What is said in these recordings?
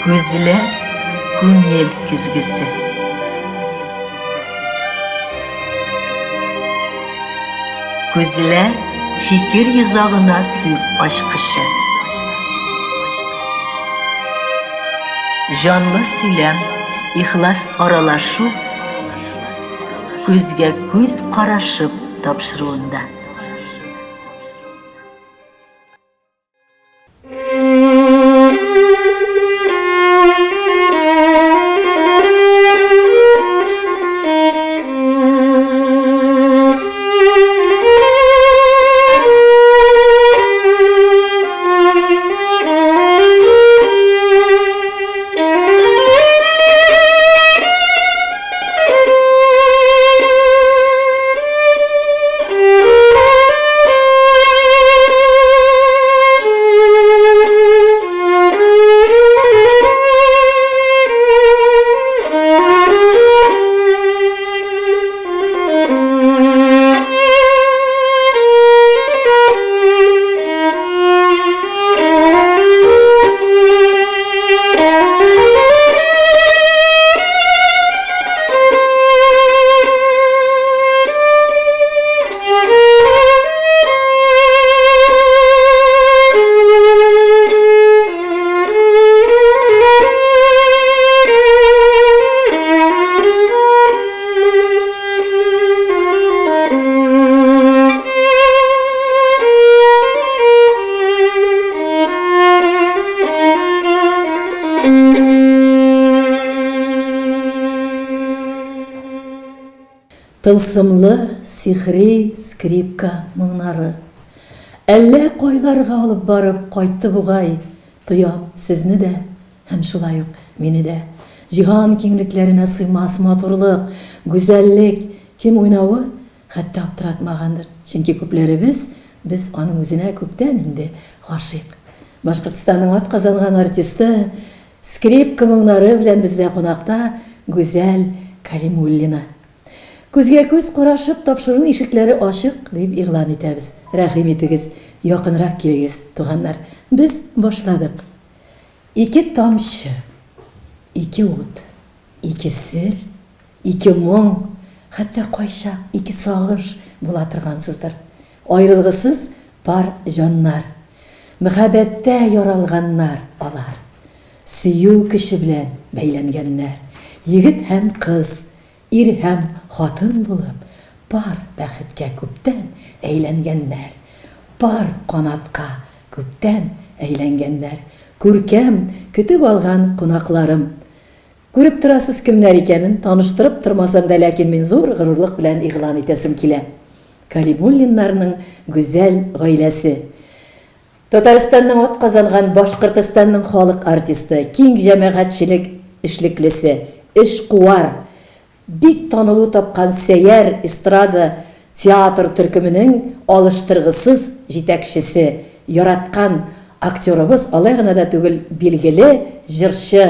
Күзләр күңел көзгесе. Күзләр фикер йозагына сүз ачкычы. Җанлы сөйләм, ихлас аралашу күзгә күз карашып тапшыруында. Тылсымлы, сихри скрипка моңнары. Әллә кайларга алып барып кайтты бугай, тоям сезне дә һәм шулай ук мине дә. Җиһан киңлекләренә сыймас матурлык, гүзәллек, кем уйнавы хәтта аптыратмагандыр, чөнки күпләребез без аның үзенә күптән инде гашыйк. Башкортстанның атказанган артисты, скрипка моңнары белән бездә кунакта Гүзәл Кәлимуллина. Күзгә-күз карашып тапшыруның ишекләре ачык, дип игълан итәбез. Рәхим итегез, якынрак килегез, туганнар. Без башладык. Ике тамчы, ике ут, ике сер, ике моң, хәтта кайчак ике сагыш була торгансыздыр. Аерылгысыз пар җаннар. Мәхәббәттә яралганнар алар. Сөю көче белән бәйләнгәннәр. Егет һәм кыз, ир һәм хатын булып, пар бәхеткә күптән әйләнгәннәр. Пар канатка күптән әйләнгәннәр. Күркәм, көтеп алган кунакларым. Күреп торасыз кемнәр икәнен, таныштырып тормасам да, ләкин мин зур горурлык белән игълан итәсем килә. Калимуллиннарның гүзәл гаиләсе. Татарстанның атказанган Башкортостанның халык артисты, киң җәмәгатьчелек эшлеклесе, эшкуар, Бик танылу тапкан Сәйяр эстрада театр төркеменең алыштыргысыз җитәкчесе, яраткан актерыбыз, алай гына да түгел, билгеле җырчы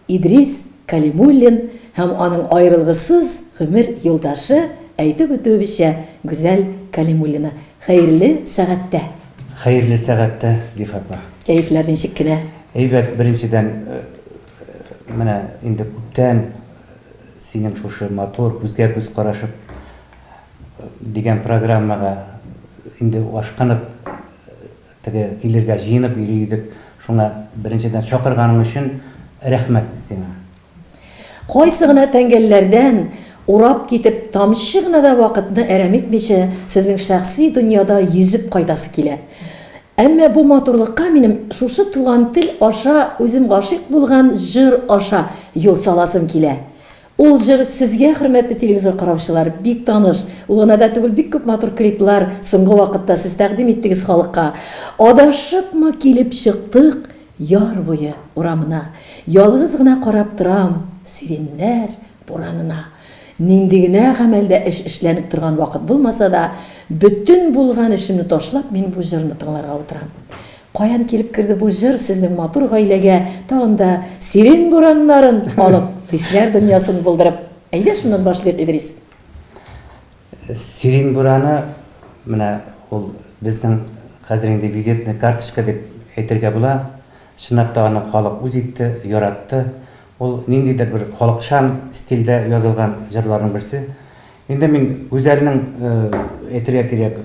Идрис Кәлимуллин һәм аның аерылгысыз гомер юлдашы, әйтеп үтүебезчә, Гүзәл Кәлимуллина. Хәерле сәгатьтә! Хәерле сәгатьтә, Зифа апа. Кәефләр ничек кенә? Әйбәт, беренчедән, менә инде күптән Синең шушы матур, күзгә-күз карашып дигән программага инде ашкынып теге килергә җыенып йөри идек. Шуңа беренчедән чакырганың өчен рәхмәт сиңа. Кайсы гына тәңгәлләрдән урап китеп, тамчы гына да вакытны әрәм итмичә, сезнең шәхси дөньяда йөзеп кайтасы килә. Әмма бу матурлыкка минем шушы туган тел аша үзем гашыйк булган җыр аша юл саласым килә. Ул җыр сезгә, хөрмәтле телевизор караучылар, бик таныш. Ул гына да түгел, бик күп матур клиплар соңгы вакытта сез тәкъдим иттегез халыкка. Адашыпмы килеп чыктык яр буе урамына. Ялгыз гына карап торам сиреньнәр буранына. Нинди генә гамәлдә эш эшләнеп торган вакыт булмаса да, бөтен булган эшемне ташлап, мин бу җырны тыңларга утырам. Каян килеп керде бу җыр сезнең матур гаиләгә, тагын да сирень бураннарын алып, хисләр дөньясын булдырып? Әйдә шуннан башлыйк, Идрис. Сирень бураны, менә ул безнең хәзер инде визитный карточка дип әйтергә була. Чынлап та аны халык үз итте, яратты. Ул ниндидер бер халыкчан стильдә язылган җырларның берсе. Инде мин Гүзәлнең, әйтергә кирәк,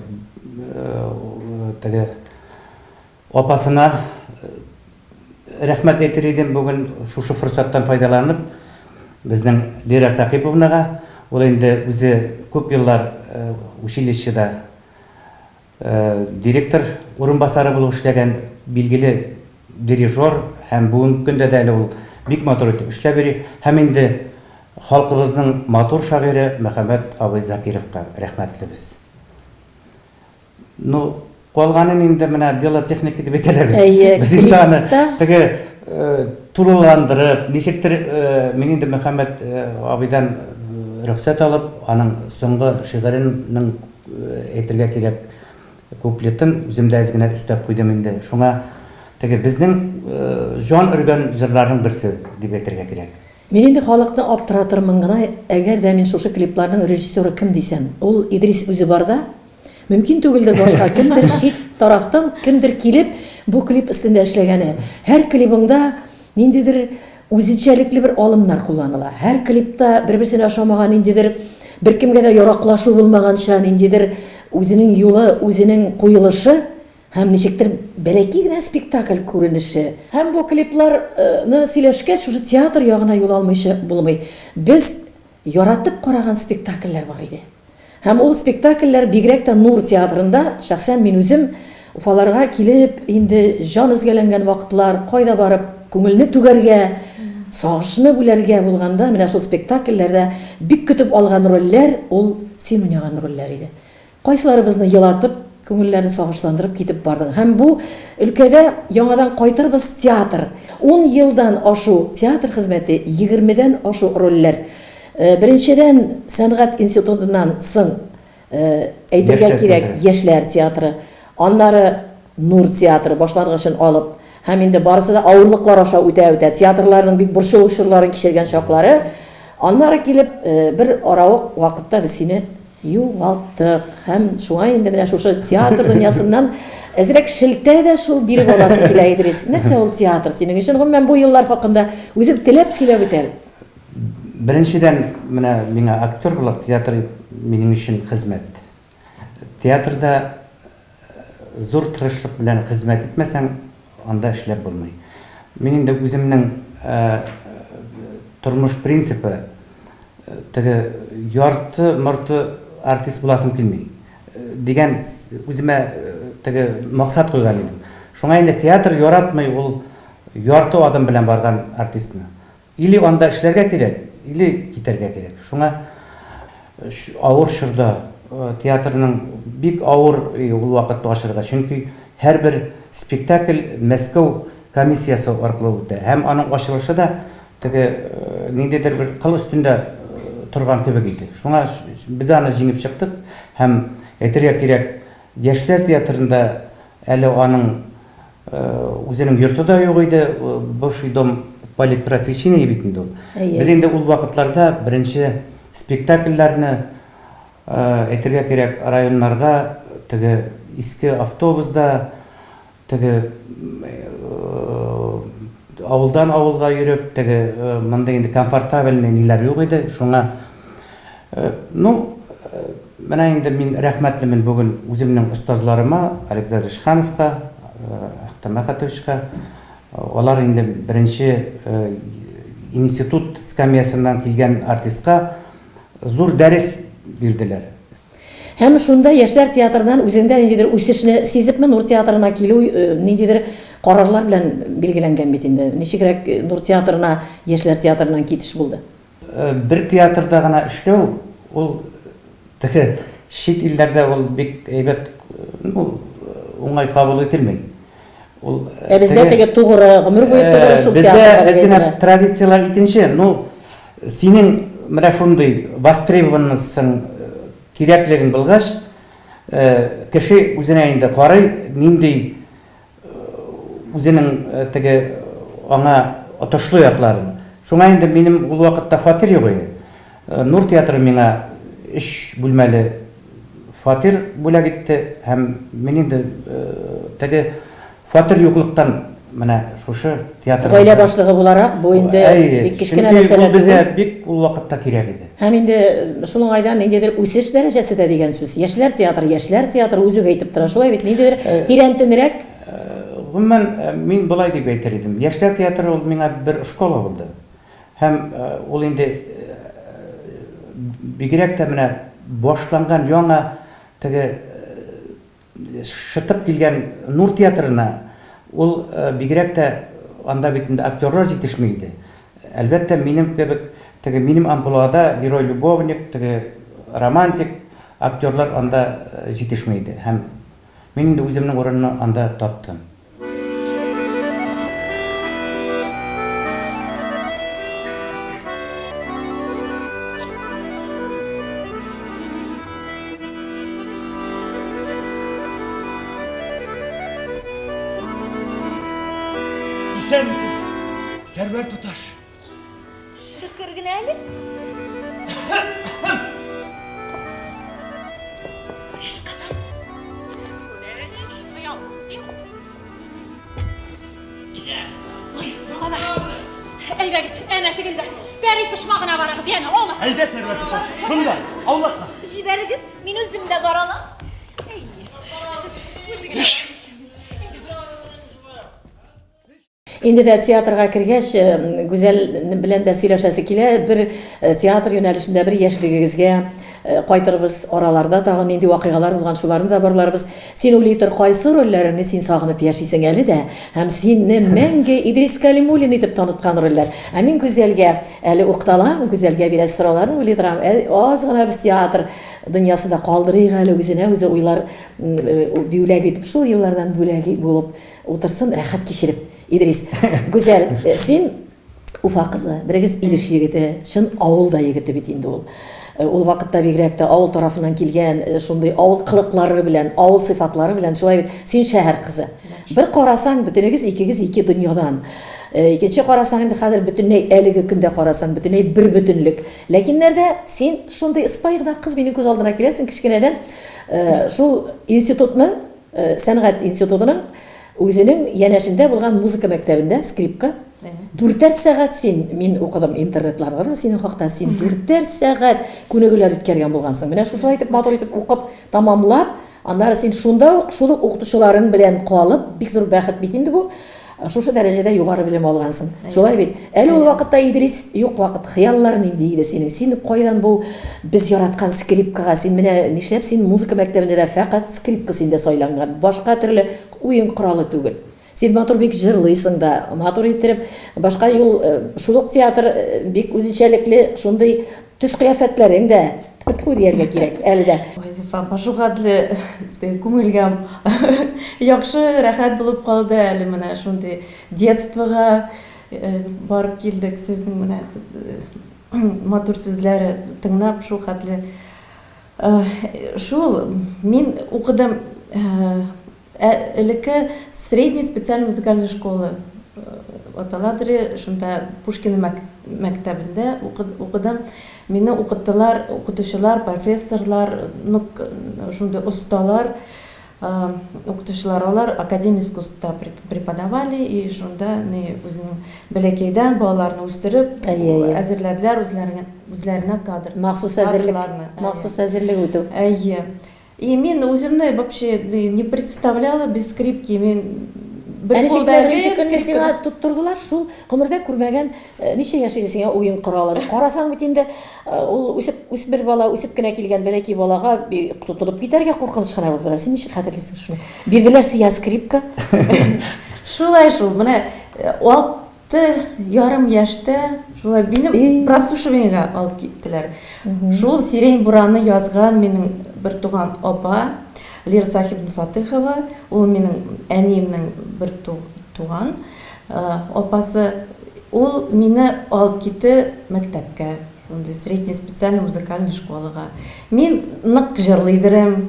теге апасына рәхмәт әйтер идем бүген шушы форсаттан файдаланып, безнең Лира Сәхиповнага. Ул инде үзе күп еллар училищеда Директор урынбасары булып эшләгән, билгеле дирижер һәм бүгенге көндә дә әле ул бик матур итеп эшләп йөри. Һәм инде халкыбызның матур шагыйре Мөхәммәт абый Закировка рәхмәтлебез. Ну, калганын инде менә дело техники дип әйтәләр бит. Әйе, Без инде аны клипта. теге тулыландырып, ничектер мин инде Мөхәммәт абыйдан рөхсәт алып, аның соңгы шигыренең Әйтергә кирәк, куплетын үзем дә әз генә өстәп куйдым инде. Шуңа теге безнең җан өргән җырларның берсе дип әйтергә кирәк. Мин инде халыкны аптыратырмын гына, әгәр дә мин шушы клипларның режиссеры кем дисәм. Ул Идрис үзе барда, мөмкин түгелдер башка кемдер чит тарафтан кемдер килеп бу клип өстендә эшләгәне. Һәр клибыңда ниндидер Үзенчәлекле бер алымнар кулланыла. Һәр клипта бер-берсенә ошамаган ниндидер, беркемгә дә яраклашу булмаганча, ниндидер үзенең юлы, үзенең куелышы һәм ничектер бәләкәй генә спектакль күренеше. Һәм бу клипларны сөйләшкәч, шушы театр ягына юл алмыйча булмый. Без Яратып караган спектакльләр бар иде. Һәм ул спектакльләр бигрәк тә Нур театрында, шәхсән мин үзем Уфаларга килеп, инде җан өзгәләнгән вакытлар, кайда барып күңелне түгәргә, сагышны бүләргә булганда, менә шул спектакльләрдә бик көтеп алган рольләр ул син уйнаган рольләр иде. Кайсыларыбызны елатып, күңелләрне сагышландырып китеп бардың. Һәм бу өлкәдә яңадан кайтырбыз театр. Ун елдан ашу театр хезмәте, егермедән ашу рольләр. Беренчедән, сәнгать институтыннан соң, әйтергә кирәк, яшьләр театры. Аннары Нур театры башлангычын алып, һәм инде барысы да авырлыклар аша үтә-үтә, театрларның бик борчылу чорларын кичергән чаклары, аннары килеп, бер аравык вакытта без сине югалттык. Һәм шуңа инде менә шушы театр дөньясыннан әзрәк шелтә дә шул биреп аласы килә, Идрис. Нәрсә ул театр синең өчен? Гомумән, бу еллар хакында үзең теләп сөйләп үт әле. Беренчедән, менә миңа актер буларак театр минем өчен хезмәт. Театрда зур тырышлык белән хезмәт итмәсәң, анда эшләп булмый. Мин инде үземнең тормыш принципы теге ярты-морты артист буласым килми дигән үземә теге максат куйган идем. Шуңа инде театр яратмый ул ярты адым белән барган артистны. Или анда эшләргә кирәк, или китәргә кирәк. Шуңа авыр чорда театрның бик авыр ул вакытта ачырга, чөнки һәрбер спектакль Мәскәү комиссиясе аркылы үтә. Һәм аның ачылышы да теге ниндидер бер кыл өстендә торган кебек иде. Шуңа без аны җиңеп чыктык һәм әйтергә кирәк, яшьләр театрында әле аның Үзенең йорты да юк иде, бывший дом политпросвещения бит инде ул. Без инде ул вакытларда беренче спектакльләрне, әйтергә кирәк, районнарга теге иске автобусда, теге авылдан авылга йөреп, теге мондый инде комфортабельный ниләр юк иде. Шуңа, ну, Менә инде мин рәхмәтлемен бүген үземнең остазларыма, Александр Ишхановка, Әхтәм Әхәтовичка. Алар инде беренче институт скамьясыннан килгән артистка зур дәрес бирделәр. Һәм шунда Яшьләр театрыннан үзеңдә ниндидер үсешне сизепме, Нур театрына килү ниндидер карарлар белән билгеләнгән бит инде. Ничегрәк Нур театрына Яшьләр театрыннан китеш булды? Бер театрда гына эшләү, ул теге чит илләрдә ул бик әйбәт, ну, уңай кабул ителми. Ул Ә бездә теге тугры, гомер буе тугры шул театрга. Бездә әз генә традицияләр икенче. Ну, синең менә шундый востребованностьсың, кирәклегең булгач, кеше үзенә инде карый, нинди Үзенең теге аңа отышлы якларын. Шуңа инде минем ул вакытта фатир юк иде. Нур театры миңа өч бүлмәле фатир бүләк итте һәм мин инде теге фатир юклыктан Менә шушы театр. Гаилә башлыгы буларак, бу инде бик кечкенә мәсьәлә түгел. Безгә бик ул вакытта кирәк иде. Һәм инде шул уңайдан ниндидер үсеш дәрәҗәсе дә дигән сүз. Яшьләр театры, яшьләр театры үзе үк әйтеп тора. Шулай бит, ниндидер тирәнтенрәк. Гомумән, мин болай дип әйтер идем. Яшьләр театры ул миңа бер школа булды. Һәм ул инде бигрәк тә менә башланган яңа теге шытып килгән Нур театрына ул бигрәк тә анда бит инде актерлар җитешми иде. Әлбәттә, минем кебек теге минем амплуада герой-любовник, теге романтик актерлар анда җитешми иде. Һәм мин инде үземнең урынны анда таптым. Исәнмесез, Сәрвәр туташ. Шөкер генә әле. Эш кызым. Ой, балалар. Әйдәгез, әнә тегендә. Пәри почмагына барыгыз, яме, алла. Әйдә, Сәрвәр туташ, шунда, аулакка. Җибәрегез, мин үзем дә бара алам. Инде дә театрга кергәч, э, Гүзәл белән дә сөйләшәсе килә. Бер э, театр юнәлешендә бер яшьлегегезгә э, кайтырбыз. Араларда тагын нинди вакыйгалар булган, шуларны да барларбыз. Син уйлый тор, кайсы рольләреңне син сагынып яшисең әле дә һәм сине мәңге Идрис Калимуллин итеп таныткан рольләр. Ә мин Гүзәлгә әле укталам, Гүзәлгә бирәсе сорауларны уйлый торам. Аз гына без театр дөньясында калдырыйк әле үзенә үзе уйлар бүләк итеп, шул еллардан бүләк булып Утырсын рәхәт кичереп. Идрис. Гүзәл, э, син Уфа кызы, берегез Илеш егете, чын авыл да егете бит инде ул. Э, ул вакытта бигрәк тә авыл тарафыннан килгән э, шундый авыл кылыклары белән, авыл сыйфатлары белән шулай бит. Син шәһәр кызы. Бер карасаң, бөтенегез икегез ике дөньядан. Икенче карасаң инде хәзер бөтенләй әлеге көндә карасаң, бөтенләй бер бөтенлек. Ләкин нәрдә син шундый ыспай гына кыз минем күз алдына киләсең кечкенәдән шул институтның Сәнгать институтының үзенең янәшендә булган музыка мәктәбендә скрипка. Дүртәр сәгать син, мин укыдым интернетларда да синең хакта, син дүртәр сәгать күнегүләр үткәргән булгансың. Менә шушылай итеп матур итеп укып, тамамлап, аннары син шунда ук шул ук укытучыларың белән калып, бик зур бәхет бит инде бу. Шушы дәрәҗәдә югары белем алгансың. Шулай бит. Әле ул вакытта Идрис юк вакыт. Хыяллар нинди иде синең? Син кайдан бу без яраткан скрипкага? Син менә нишләп син музыка мәктәбендә дә фәкать скрипка синдә сайланган, башка төрле уен коралы түгел. Син матур бик җырлыйсың да, матур иттереп, башка юл, шул ук театр бик үзенчәлекле шундый Төс-кыяфәтләрең дә, тьфу дияргә кирәк, әле дә. Ой, Зифа апа, шулхәтле күңелгә яхшы, рәхәт булып калды әле менә шундый детствога барып килдек. Сезнең менә матур сүзләре тыңлап, шулхәтле шул мин укыдым Ә элекке средний специальный музыкальный школа аталадыр, шунда Пушкин мәктәбендә укыдым. Мине укыттылар укытучылар, профессорлар, ну, шундый осталар, укытучылар алар академия искусствода преподавали и шунда ни үзенең бәләкәйдән балаларны үстереп әзерләделәр үзләренә үзләренә кадр. Махсус әзерлек. Махсус әзерлек үтү. Әйе. И мин үземне вообще не представляла без скрипки. Мин бер кулда беренче көнне сиңа тоттырдылар шул гомердә күрмәгән э, ничә яшь иде сиңа уен коралын. Карасаң бит инде э, ул үсеп үсмер бала үсеп кенә килгән бәләкәй балага тотынып китәргә куркыныч кына булып тора. Син ничек хәтерлисең шуны? Бирделәр сиңа скрипка. Шулай шул. Менә э, 6,5 яшьтә шулай мине прослушиваниегә алып киттеләр. Шул Сирень бураны язган минем бертуган апа Лира Сахибовна Фатыхова, ул минем әниемнең бер туган апасы. Ул мине алып китте мәктәпкә, шундый средний специальный музыкальный школага. Мин нык җырлыйдырым.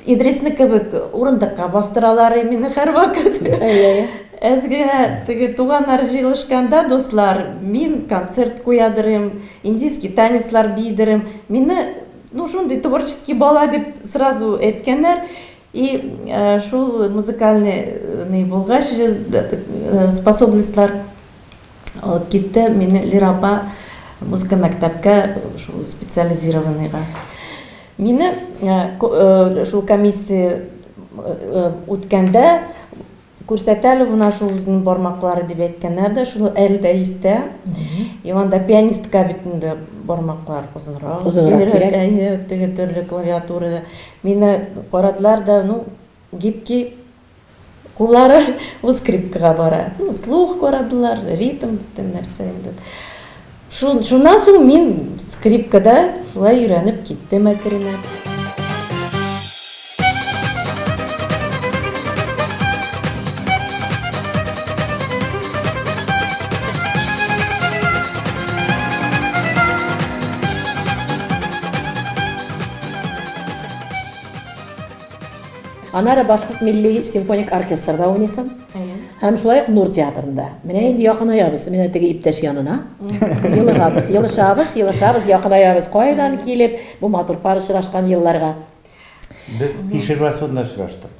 Идрисны кебек урындыкка бастыралар мине һәрвакыт. Әйе. Әз генә теге туганнар җыелышканда, дуслар, мин концерт куядырым, индийский танецлар биидерем. Мине, ну, шундый творческий бала дип сразу әйткәннәр. И шул музыкальный булгач, способностьлар алып китте мине Лира апа музыка мәктәпкә, шул специализированныйга. Мине шул комиссия үткәндә күрсәтә әле менә шул үзенең бармаклары дип әйткәннәр дә, шул әле дә истә. И анда пианистка бит инде бармаклар озынрак. Озынрак кирәк. Әйе, теге төрле клавиатурада. Мине карадылар да, ну, гибкий куллары, ул скрипкага бара. Ну, слух карадылар, ритм, бөтен нәрсә инде. Шуннан соң мин скрипкада шулай өйрәнеп киттем әкренләп. Аннары Башкорт милли симфоник оркестрда уйныйсың. Һәм шулай ук Нур театрында. Менә инде якынаябыз. Менә теге иптәш янына. Елыгабыз, елышабыз, елышабыз, якынаябыз. Кайдан килеп бу матур пар очрашкан елларга. Без Кишербасында очраштык.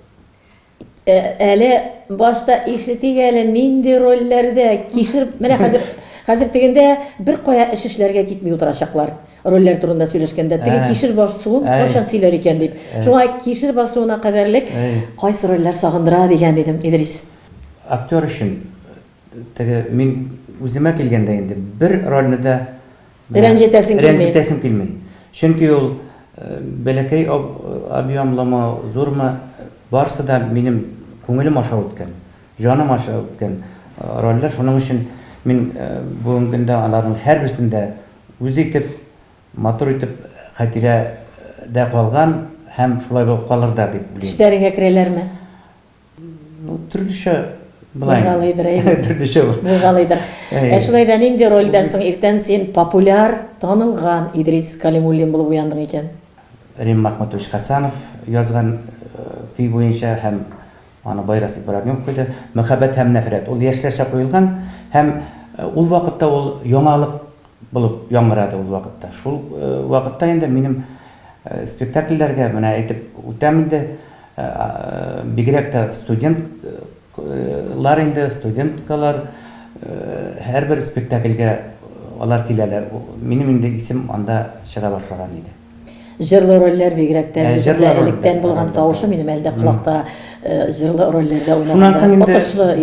Әле башта ишетик әле, нинди рольләрдә кишер менә хәзер хәзер тегендә бер кая эш эшләргә китми утырачаклар. Рольләр турында сөйләшкәндә теге кишер басуын кайчан сөйләр икән дип. Шуңа кишер басуына кадәрлек кайсы рольләр сагындыра дигән идем, Идрис. Актер өчен теге мин үземә килгәндә инде бер рольне дә Рәнҗетәсең килми. Рәнҗетәсем килми. Чөнки ул бәләкәй объемлымы, зурмы, барсы да минем күңелем аша үткән, җаным аша үткән рольләр. Шуның өчен мин бүгенге көндә аларның һәрберсен дә үз итеп, матур итеп хатирәдә калган һәм шулай булып калыр да дип уйлыйм. Төшләреңә керәләрме? Ну, төрлечә була инде. Булгалыйдыр, әйе. Төрлечә була. Булгалыйдыр. Ә шулай да нинди рольдән соң иртән син популяр, танылган Идрис Калимуллин булып уяндың икән? Рим Махмутович Хәсәнов язган көй буенча һәм аны Байрас Ибраһимов куйды. Мәхәббәт һәм нәфрәт. Ул яшьләрчә куелган һәм ул вакытта ул яңалык булып яңгырады ул вакытта. Шул вакытта инде минем спектакльләргә, менә әйтеп үтәм инде, бигрәк тә студентлар инде, студенткалар һәрбер спектакльгә алар киләләр. Минем инде исем анда чыга башлаган иде. Җырлы рольләр бигрәк тә электән булган тавышы минем әле дә колакта җырлы рольләрдә уйнаганда. Шуннан соң инде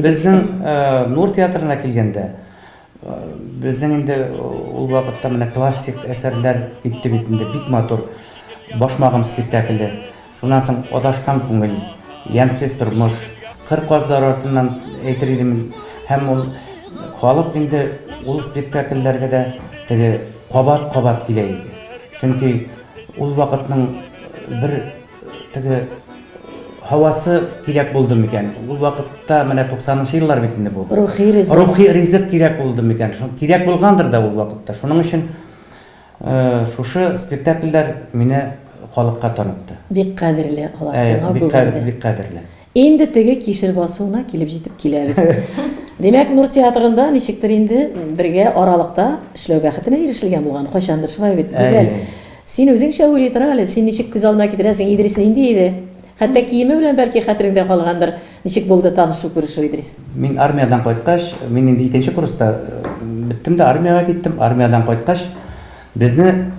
безнең Нур театрына килгәндә, Безнең инде ул вакытта менә классик әсәрләр китте бит инде, бик матур Башмагым спектакле, шуннан соң Адашкан күңел, Ямьсез тормыш, Кыр казлары артыннан әйтер идем. Һәм ул халык инде ул спектакльләргә дә теге кабат-кабат килә иде. Чөнки ул вакытның бер Теге һавасы кирәк булды микән? Ул вакытта менә 90 нчы еллар бит инде бу. Рухи ризык. Рухи ризык кирәк булды микән? Шул кирәк булгандыр да ул вакытта. Шуның өчен шушы спектакльләр мине халыкка танытты. Бик кадерле алар сиңа бүген дә. Бик кадерле. Инде теге кишер басуына килеп җитеп киләбез. Димәк, Нур театрында ничектер инде бергә аралыкта эшләү бәхетенә ирешелгән булган. Кайчандыр шулай бит, Гүзәл. Син үзеңчә уйлый тор әле, син ничек күз алдына китерәсең, Идрис нинди иде? Хәтта киеме белән бәлки хәтереңдә калгандыр. Ничек булды танышу, күрешү, Идрис? Мин армиядән кайткач, мин инде икенче курста беттем дә армиягә киттем. Армиядән кайткач, безне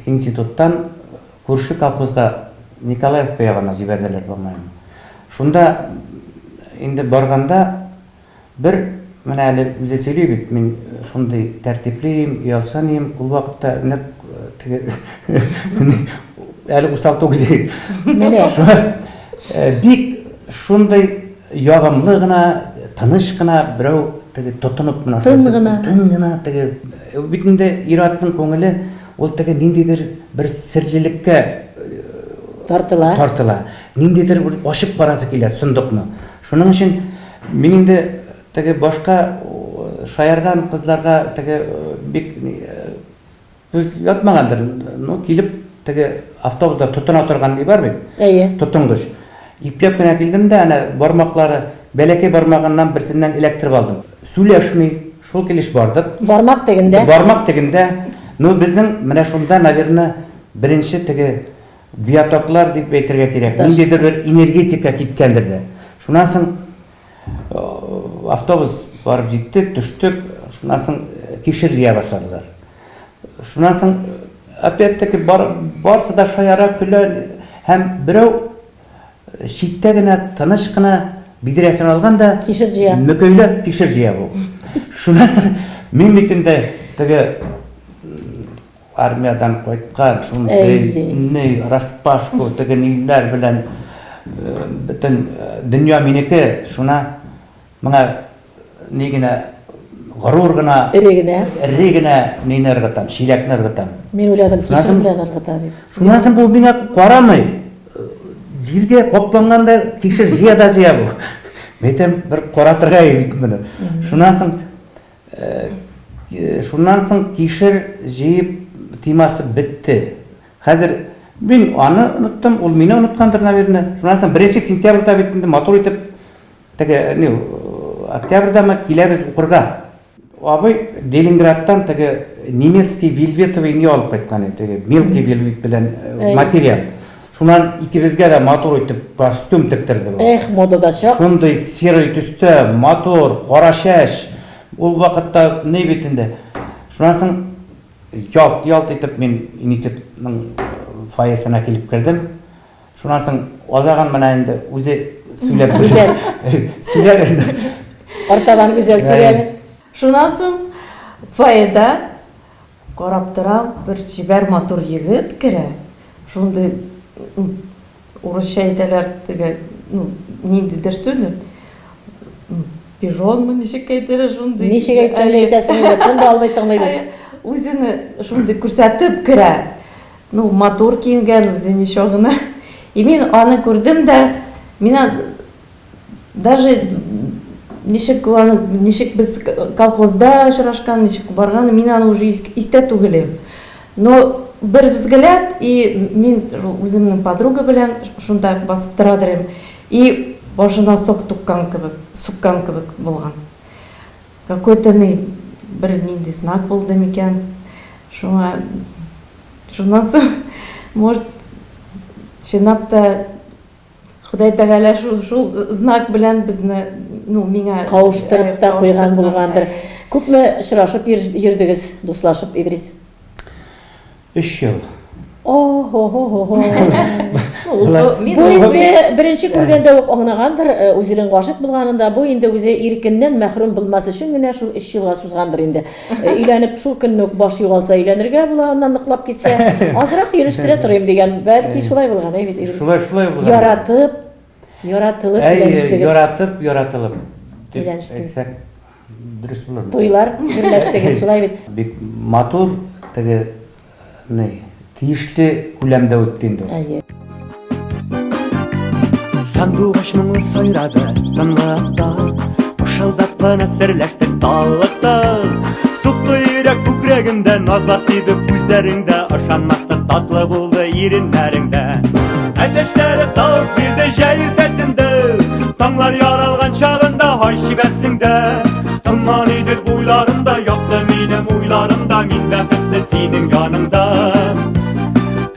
институттан Күрше колхозга Николаевка ягына җибәрделәр, по-моему. Шунда инде барганда бер менә әле үзе сөйли бит, мин шундый тәртипле идем, оялчан идем, ул вакытта нәкъ теге әле усал түгел идем. Менә. Бик шундый ягымлы гына, тыныч кына берәү теге тотынып менә Тын гына. Тын гына теге бит инде ир-атның күңеле Ул теге ниндидер бер серлелеккә тартыла. Тартыла. Ниндидер бер ачып карасы килә сондыкны. Шуның өчен мин инде теге башка шаярган кызларга теге бик күз ятмагандыр. Ну, килеп теге автобуста тотына торган ни бар бит? Әйе. Тотынгыч. Ипләп кенә килдем дә, әнә бармаклары бәләкәй бармагыннан берсеннән эләктереп алдым. Сүләшми, шул килеш бардык. Бармак тегендә. Бармак тегендә. Ну, безнең менә шунда, наверное, беренче теге. биотоклар дип әйтергә кирәк, ниндидер бер энергетика киткәндер дә. Шуннан соң автобус барып җитте, төштек, шуннан соң кишер җыя башладылар. Шуннан соң опять-таки бар, барсы да шаяра, көлә һәм берәү читтә генә тыныч кына бидрәсен алган да кишер җыя. Мөкәйләп кишер җыя бу. Шуннан соң мин бит инде теге армиядән кайткан, шундый ни распашку теге ниләр белән бөтен дөнья минеке, шуна моңа ни генә горур гына, эре генә, эре генә нине ыргытам, чиләкне ыргытам. Мин уйладым, кишер белән ыргыта дип. Шуннан соң бу миңа карамый. Җиргә капланган да кишер җыя да җыя бу. Мин әйтәм, бер каратырга бит моны. Шуннан соң Шуннан соң кишер җыеп темасы бетте. Хәзер мин аны оныттым, ул мине оныткандыр, наверное. Шуннан соң 1 сентябрьдә бит инде матур итеп теге ни октябрьдәме киләбез укырга. Абый Ленинградтан теге немецкий вельветовый ни алып кайткан иде, теге мелкий вельвет белән материал. Шуннан икебезгә дә матур итеп костюм тектерде ул. Эх, модада чак. Шундый серый төстә, матур, кара чәч. Ул вакытта ни бит инде. Шуннан соң ялт-ялт итеп мин институтның фойесына килеп кердем. Шуннан соң азагын менә инде үзе сөйләп Гүзәл. Сөйләр инде. Артабан Гүзәл сөйләр. Шуннан соң фойеда Карап торам, бер чибәр матур егет керә, шундый, урысча әйтәләр, теге, ну, ниндидер сүз, пижонмы, ничек әйтәләр, шундый. Ничек әйтсәң дә әйтәсең инде, тын да алмый тыңлыйбыз. Үзене шундый күрсәтеп керә. Ну, матур киенгән, үзе ничә гына. И мин аны күрдем дә, мин Даже ничек аны, ничек без колхозда очрашкан, ничек барган, мин аны уже истә түгел. Но бер взгляд, и мин үземнең подруга белән шунда басып тора идем, и башына сок туккан кебек, суккан кебек булган. Какой-то ни, бер нинди знак булды микән? Шуңа шуннан соң, может, чынлап та Ходай Тәгалә шул, шул знак белән безне, ну, миңа кавыштырып та куйган булгандыр. Күпме очрашып йөрдегез, дуслашып, Идрис? Өч ел. О-хо-хо-хо-хо. Бу инде беренче күргәндә үк аңлагандыр, үзенең гашыйк булганын да, бу инде үзе иркеннән мәхрүм булмас өчен генә шул өч елга сузгандыр инде. Өйләнеп шул көнне үк баш югалса өйләнергә була, аннан ныклап китсә, азрак йөрештерә торыйм дигән. Бәлки шулай булган, әй бит, Идрис. Шулай, шулай булган. Яратып, яратылып өйләнештегез. Яратып, яратылып. Өйләнештегез. Әйтсәк, дөрес булыр. Туйлар гөрләттегез, шулай бит. Бик матур теге Ни, тиешле күләмдә үтте инде ул. Әйе. Сандугач моңлы сайрады тынлыкта, Пышылдап кына серләштек таллыкта. Сукты йөрәк күкрәгемдә, Назлар сибеп күзләреңдә, Ышанмаслык татлы булды иреннәреңдә. Әтәчләре тавыш бирде җәй иртәсендә, Таңнар яралган чагында, һай чибәрсең дә. Томан иде уйларымда, якты минем уйларымда, мин бәхетле синең яныңда.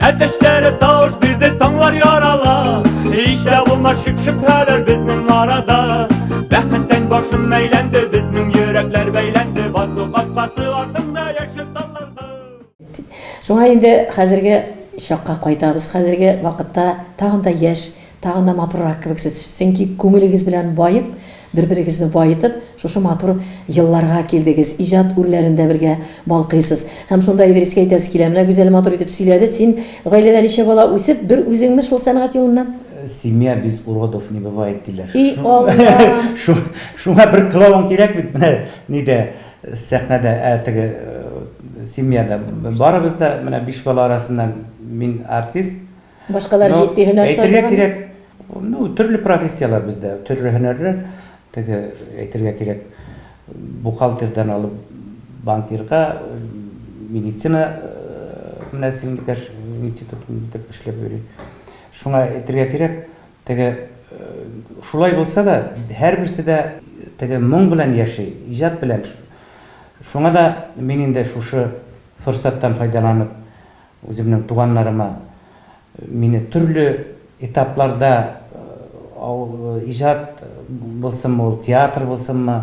Әтәчләре тавыш бирде, таңлар ярала, һич тә булмас шик-шөбһәләр безнең арада. Бәхеттән башым әйләнде, безнең йөрәкләр бәйләнде, басу капкасы артында яшел талларда. Шуңа инде хәзерге чакка кайтабыз. Хәзерге вакытта тагын да яшь, тагын да матуррак кебек сез. Чөнки күңелегез белән баеп, бер-берегезне баетып, шушы матур елларга килдегез. Иҗат үрләрендә бергә балкыйсыз. Һәм шунда Идрискә әйтәсе килә, менә Гүзәл матур итеп сөйләде, син гаиләдә ничә бала үсеп, бер үзеңме шул сәнгать юлыннан? Семья без уродов не бывает, диләр. И Алла! Шуңа бер клоун кирәк бит менә нидә. Сәхнәдә, ә теге семьяда барыбыз да, менә биш бала арасыннан мин артист. Башкалар җитди һөнәр Әйтергә кирәк, ну, төрле профессияләр бездә, төрле һөнәрләр. Теге әйтергә кирәк, бухгалтердан алып банкирга, медицина менә сеңлекәш институтын бетереп эшләп йөри. Шуңа әйтергә кирәк, Теге шулай булса да, һәрберсе дә теге моң белән яши, иҗат белән. Шуңа да мин инде шушы форсаттан файдаланып, үземнең туганнарыма, мине төрле этапларда иҗат булсынмы ул, театр булсынмы,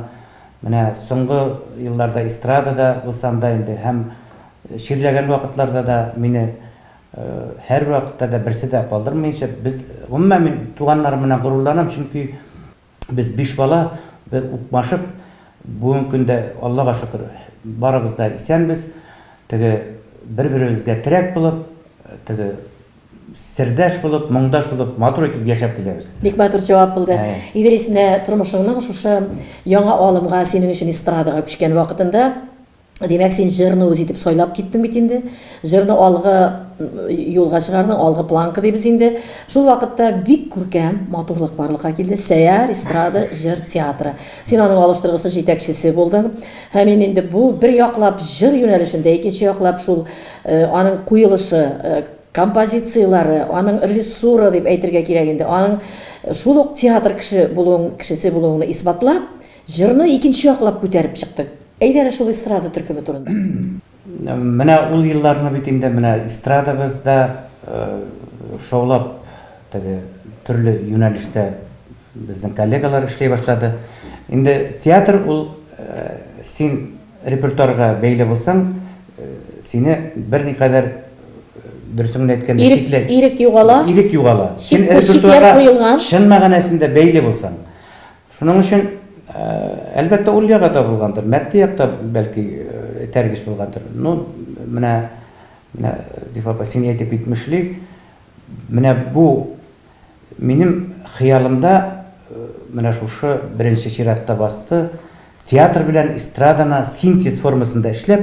менә соңгы елларда эстрадада булсам да инде һәм чирләгән вакытларда да мине һәрвакытта да берсе дә калдырмыйча, без, гомумән, мин туганнарым белән горурланам, чөнки без биш бала, бер укмашып, бүгенге көндә, Аллага шөкер, барыбыз да исәнбез, теге бер-беребезгә терәк булып, теге сердәш булып, моңдаш булып, матур итеп яшәп киләбез. Бик матур җавап булды. Идрис, менә тормышыңның шушы яңа алымга, синең өчен эстрадага күчкән вакытында, Димәк, син җырны үз итеп сайлап киттең бит инде. Җырны алгы юлга чыгардың, алгы планка дибез инде. Шул вакытта бик күркәм матурлык барлыкка килде. Сәяр эстрада җыр театры. Син аның алыштыргысыз җитәкчесе булдың. Һәм мин инде бу бер яклап җыр юнәлешендә, икенче яклап шул э, аның куелышы, э, композицияләре, аның режиссура дип әйтергә кирәк инде, аның шул ук театр кеше булуың, кешесе булуыңны исбатлап, җырны икенче яклап күтәреп чыктың. Әйдә әле шул эстрада төркеме турында. Менә ул елларны бит инде менә эстрадабыз да шаулап теге төрле юнәлештә безнең коллегалар эшли башлады. Инде театр ул син репертуарга бәйле булсаң, сине берникадәр дөресен генә әйткәндә чикләй. Ирек югала. Ирек югала. Син репертуарга чын мәгънәсендә бәйле булсаң. Шуның өчен, әлбәттә, ул ягы да булгандыр, матди як та, бәлки, этәргеч булгандыр. Ну, менә, менә, Зифа апа, син әйтеп китмешли, менә бу минем хыялымда менә шушы беренче чиратта басты, театр белән эстраданы синтез формасында эшләп,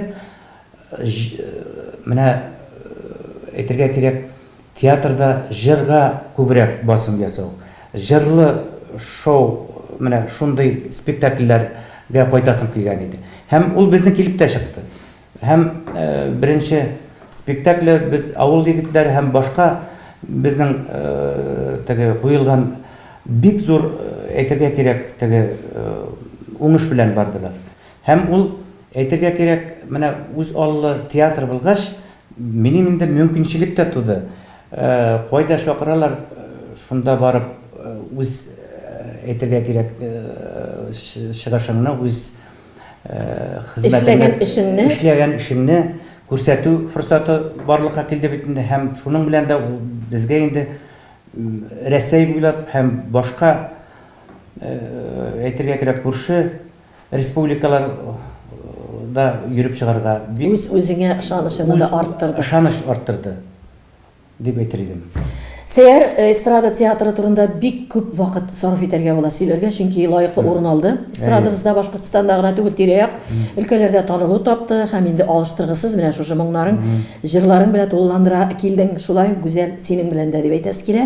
менә әйтергә кирәк, театрда җырга күбрәк басым ясау, җырлы шоу, менә шундый спектакльләргә кайтасым килгән иде. Һәм ул безнең килеп тә чыкты. Һәм беренче спектакль без Авыл егетләре һәм башка безнең теге куелган бик зур, әйтергә кирәк, теге уңыш белән бардылар. Һәм ул, әйтергә кирәк, менә үз аллы театр булгач, минем инде мөмкинчелек тә туды. Кайда чакыралар, шунда барып үз, әйтергә кирәк, чыгышыңны, үз хезмәтеңне, эшләгән эшеңне, эшләгән эшеңне күрсәтү форсаты барлыкка килде бит инде. Һәм шуның белән дә ул безгә инде Рәсәй буйлап һәм башка, әйтергә кирәк, күрше республикалар да йөреп чыгарга бик Үз үзеңә ышанычыңны да арттырды. Ышаныч арттырды дип әйтер идем. Сәяр эстрада театры турында бик күп вакыт сарыф итәргә була сөйләргә, чөнки лаеклы урын алды. Эстрадабызда Башкортстанда гына түгел, тирә-як өлкәләрдә танылу тапты һәм инде алыштыргысыз менә шушы моңнарың, җырларың белән тулыландыра килдең. Шулай ук Гүзәл, синең белән дә дип әйтәсе килә.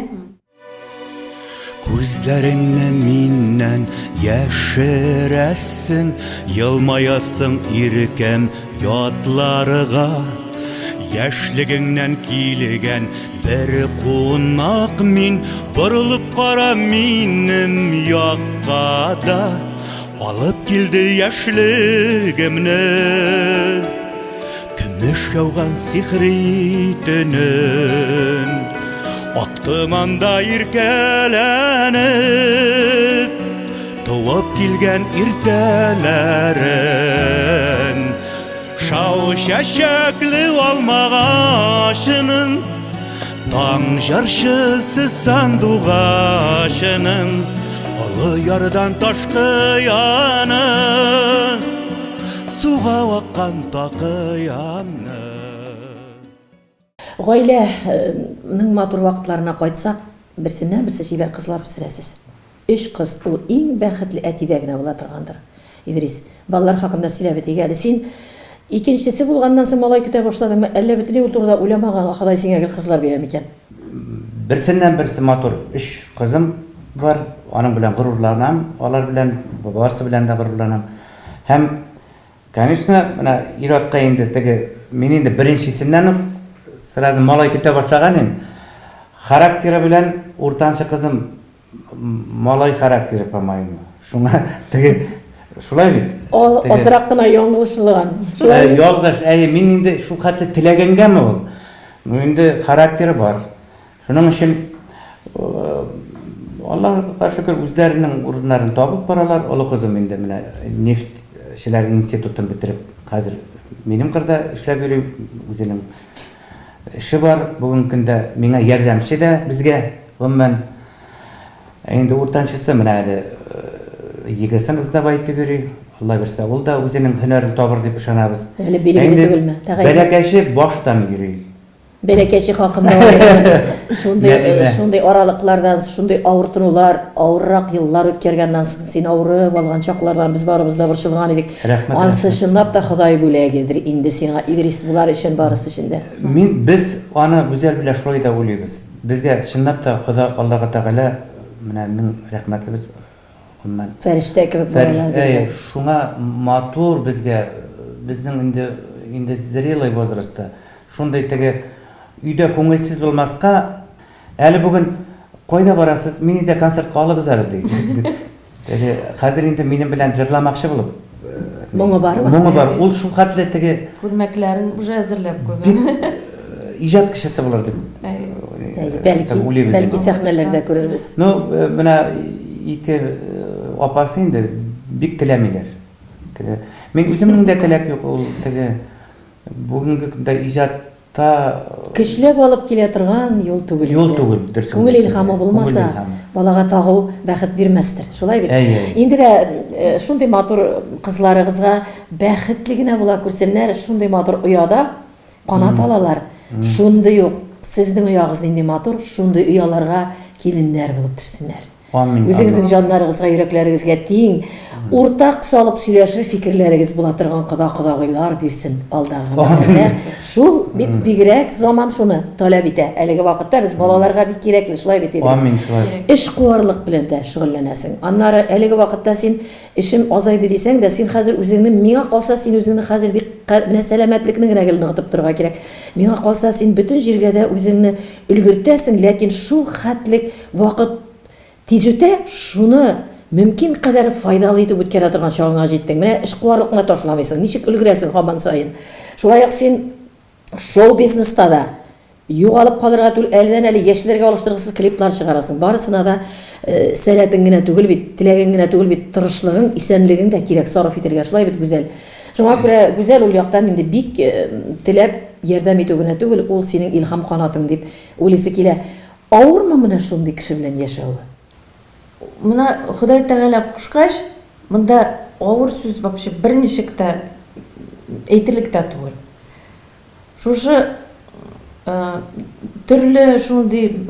Күзләреңне миннән яшерәсең, Елмаясың иркәм ятларга. Яшьлегеңнән килгән бер кунак мин, Борылып кара минем якка да. Алып килде яшьлегемне. Көмеш яуган сихри төнен Ак томанда иркәләнеп Туып килгән иртәләрен Шау чәчәкле алмагачының Таң җырчысы сандугачының Олы ярдан ташкыяны Суга аккан такыямны. Гаиләнең матур вакытларына кайтсак, берсеннән-берсе чибәр кызлар үстерәсез. Өч кыз, ул иң бәхетле әтидә генә була торгандыр. Идрис, балалар хакында сөйләп бетик әле. Син икенчесе булганнан соң малай көтә башладыңмы, әллә бөтенләй ул турыда уйламаганга Ходай сиңа гел кызлар бирә микән? Берсеннән-берсе матур өч кызым бар. Аның белән горурланам, алар белән, барысы белән дә горурланам. Һәм, конечно, менә ир-атка инде теге, мин инде беренчесеннән үк сразу малай көтә башлаган идем. Характеры белән уртанчы кызым малай характеры, по-моему. Шуңа теге шулай бит. Ал, азрак кына яңгылышлыган. Шулай. Ялгыш, әйе, мин инде шул хәтле теләгәнгәме ул? Ну инде характеры бар. Шуның өчен Аллаһка шөкер, үзләренең урыннарын табып баралар. Олы кызым инде менә нефтьчеләр институтын бетереп, хәзер минем кырда эшләп йөри, үзенең эше бар. Бүгенге көндә миңа ярдәмче дә безгә, гомумән. Ә инде уртанчысы менә әле ЕГЭсын сдавать итеп йөри. Алла бирсә, ул да үзенең һөнәрен табыр дип ышанабыз. Әле билгеле түгелме? Бәләкәче баштан йөри. Бәләкәче хакында уйлыйм. Шундый, э, шундый аралыклардан, шундый авыртынулар, авыррак еллар үткәргәннән соң син авырып алган чаклардан без барыбыз да борчылган идек. Рәхмәт. Ансы чынлап та Ходай бүләгедер инде сиңа, Идрис, болар өчен, барысы өчен дә. Мин, без аны Гүзәл белән шулай да уйлыйбыз. Безгә чынлап та Хода, Аллага Тәгалә менә мең рәхмәтлебез, гомумән. Фәрештә кебек балалар биргән. Әйе, шуңа матур безгә, безнең инде, инде зрелый возрастта, шундый теге өйдә күңелсез булмаска, әле бүген кайда барасыз, мине дә концертка алыгыз әле, ди. Теге хәзер инде минем белән җырламакчы булып. Моңы бармы? Моңы бар. Ул шул хәтле теге күлмәкләрен уже әзерләп куйган. Бик иҗат кешесе булыр дип. Бәлки, бәлки сәхнәләрдә күрербез. Ну, менә ике апасы инде бик теләмиләр. Теге мин үземнең дә теләк юк ул теге бүгенге көндә иҗат Та. Көчләп алып килә торган юл түгел инде. Юл түгел, дөресен Күңел илһамы булмаса, балага тагу бәхет бирмәстер. Шулай бит? Әйе, әйе. Инде дә шундый матур кызларыгызга бәхетле генә була күрсеннәр, шундый матур ояда канат алалар. Шундый ук сезнең оягыз нинди матур, шундый ояларга киленнәр булып төшсеннәр. Амин. Үзегезнең җаннарыгызга, йөрәкләрегезгә тиң, уртак салып сөйләшер фикерләрегез була торган кода-кодагыйлар бирсен алдагы гомерләрдә. Шул бит бигрәк заман шуны таләп итә. Әлеге вакытта без балаларга бик кирәкле, шулай бит, Идрис? Амин, шулай. Эшкуарлык белән дә шөгыльләнәсең. Аннары әлеге вакытта син эшем азайды дисәң дә, син хәзер үзеңне, миңа калса, син үзеңне хәзер бик, менә сәламәтлекне генә гел ныгытып торырга кирәк. Миңа калса, син бөтен җиргә дә үзеңне өлгертәсең, ләкин шул хәтлек Вакыт тиз үтә, шуны мөмкин кадәр файдалы итеп үткәрә торган чагыңа җиттең. Менә эшкуарлыкны ташламыйсың, ничек өлгерәсең һаман саен. Шулай ук син шоу-бизнеста да югалып калырга түгел, әледән-әле яшьләргә алыштыргысыз клиплар чыгарасың. Барысына да сәләтең генә түгел бит, теләгең генә түгел бит, тырышлыгың, исәнлегең дә кирәк сарыф итәргә, шулай бит, Гүзәл? Шуңа күрә Гүзәл ул яктан инде бик теләп ярдәм итү генә түгел, ул синең илһам канатың дип уйлыйсы килә. Авырмы менә шундый кеше белән яшәве? Менә Ходай Тәгалә кушкач, монда авыр сүз вообще берничек тә әйтерлек тә түгел. Шушы төрле шундый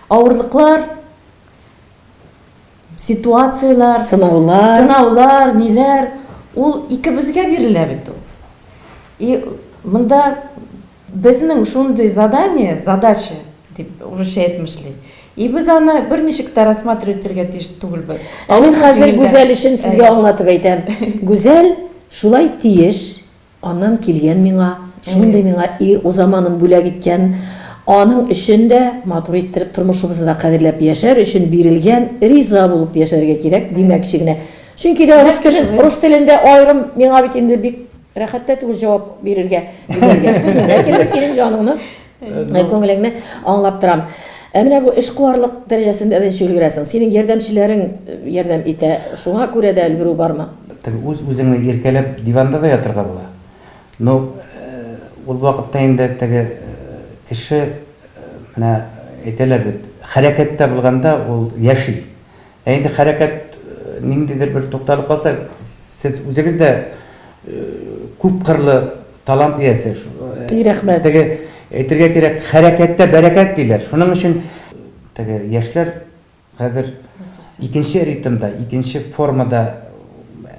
авырлыклар, ситуацияләр, сынаулар, сынаулар, ниләр, ул икебезгә бирелә бит ул. И монда Безнең шундый задание, задача, дип урысча әйтмешли. И без аны берничек тә рассматривать итәргә тиеш түгелбез. Ә мин хәзер Гүзәл өчен сезгә аңлатып әйтәм. Гүзәл шулай тиеш, аннан килгән миңа, шундый миңа ир узаманын бүләк иткән, аның өчен дә матур иттереп тормышыбызны да кадерләп яшәр өчен бирелгән, риза булып яшәргә кирәк димәкче генә. Чөнки дә рус телен, рус телендә аерым миңа бит инде бик Рәхәт тә түгел җавап бирергә Гүзәлгә. Ләкин мин синең җаныңны, күңелеңне аңлап торам. Ә менә бу эшкуарлык дәрәҗәсендә дә ничек өлгерәсең? Синең ярдәмчеләрең ярдәм итә, шуңа күрә дә өлгерү бармы? Теге үз-үзеңне иркәләп диванда да ятырга була. Но ул вакытта инде теге кеше менә әйтәләр бит, хәрәкәттә булганда ул яши. Ә инде хәрәкәт ниндидер бер тукталып калса, сез үзегез дә күп кырлы талант иясе. Рәхмәт. Теге әйтергә кирәк, хәрәкәттә бәрәкәт диләр. Шуның өчен теге яшьләр хәзер икенче ритмда, икенче формада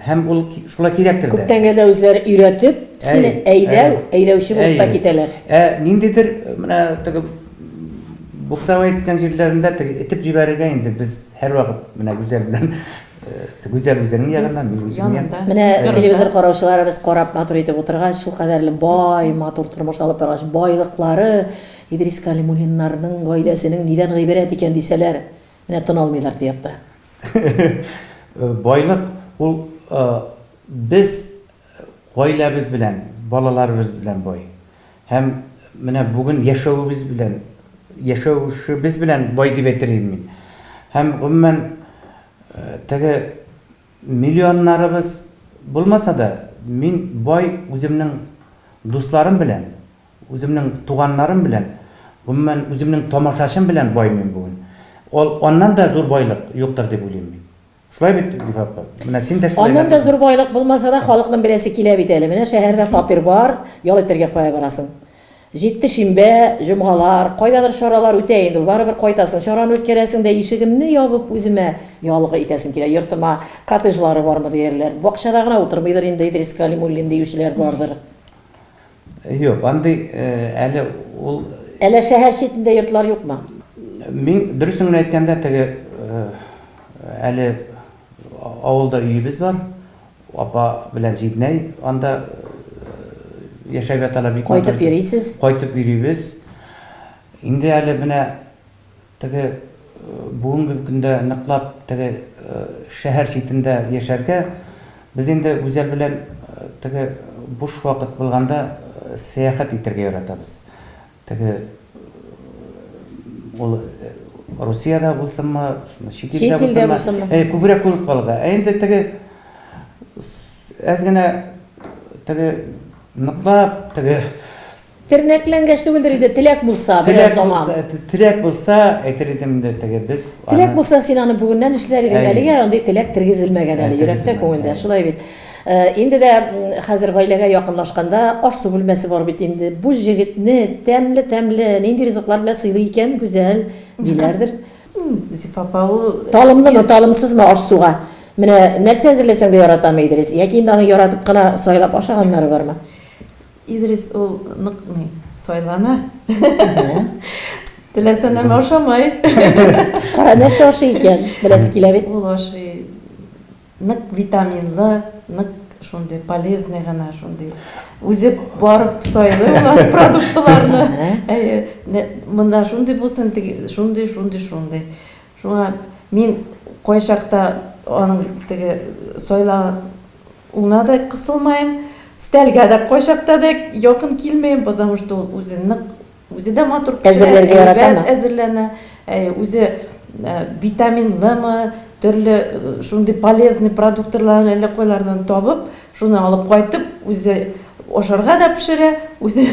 һәм ул шулай кирәктер дә. Күптәнгә дә үзләре өйрәтеп, сине әйдәү, әйдәүче булып та китәләр. Ә ниндидер менә теге Буксовый иткән җирләрендә теге этеп җибәрергә инде без һәрвакыт менә Гүзәл белән Гүзәл үзенең ягында, мин үземнең янында. Менә телевизор караучыларыбыз карап матур итеп утыргач, шул кадәрле бай, матур тормыш алып баргач, байлыклары Идрис Калимуллиннарның гаиләсенең нидән гыйбарәт икән дисәләр, менә тын алмыйлар теге якта. Байлык ул без гаиләбез белән, балаларыбыз белән бай. Һәм менә бүген яшәвебез белән. яшәүшебез белән бай дип әйтер идем мин. Һәм гомумән теге миллионнарыбыз булмаса да, мин бай үземнең дусларым белән, үземнең туганнарым белән, гомумән үземнең тамашачым белән бай мин бүген. Ул аннан да зур байлык юктыр дип уйлыйм мин. Шулай бит, Зифа апа? Менә син дә шулай. Аннан да зур байлык булмаса да, халыкның беләсе килә бит әле. Менә шәһәрдә фатир бар, ял итәргә кая барасың? Җитте шимбә, җомгалар, кайдадыр чаралар үтә инде ул, барыбер кайтасың, чараны үткәрәсең дә, ишегемне ябып үземә ялгы итәсем килә. Йортыма коттеджлары бармы диярләр. Бакчада гына утырмыйдыр инде Идрис Калимуллин диючеләр бардыр. Юк, андый әле ул. Әллә шәһәр читендә йортлар юкмы? Мин, дөресен генә әйткәндә, теге әле авылда өебез бар. Апа белән җизнәй анда яшәп яталар. Бик матур. Кайтып йөрисез? Кайтып йөрибез. Инде әле менә Теге бүгенге көндә ныклап теге шәһәр читендә яшәргә без инде Гүзәл белән теге буш вакыт булганда сәяхәт итәргә яратабыз. Теге ул Русиядә булсынмы, шуны чит илдә булсынмы, әй, күбрәк күреп калырга. Ә инде теге әз генә теге ныклап теге Тернәкләнгәч түгелдер инде, теләк булса, берәр заман. Теләк булса, әйтер идем инде теге без. Теләк булса, син аны бүгеннән эшләр идең. Әлегә андый теләк тергезелмәгән әле, йөрәктә, күңелдә. Шулай бит. Инде дә хәзер гаиләгә якынлашканда аш-су бүлмәсе бар бит инде. Бу җегетне тәмле-тәмле нинди ризыклар белән сыйлый икән Гүзәл, диләрдер. Зифа апа, ул Талымлымы, талымсызмы аш-суга? Менә нәрсә әзерләсәң дә яратамы Идрис? Яки инде аны яратып кына сайлап ашаганнары бармы? Идрис ул нык ни, сайлана. Теләсә нәмә ашамай. Кара, нәрсә ашый икән? Беләсе килә бит. Ул ашый нык витаминлы, нык шундый полезный гына шундый. Үзе барып сайлый ул продуктларны. Әйе, монда шундый булсын, теге шундый, шундый, шундый. Шуңа мин кайчакта аның теге сайла Уңа да кысылмаем, стәлгә дә кайчакта да якын килмәем, потому что ул үзе нык, үзе дә матур пешерә, Әзерләргә яратамы? әйбәт әзерләнә, әйе, үзе витаминлымы, төрле шундый полезный продуктларны әллә кайлардан табып, шуны алып кайтып, үзе ашарга да пешерә, үзе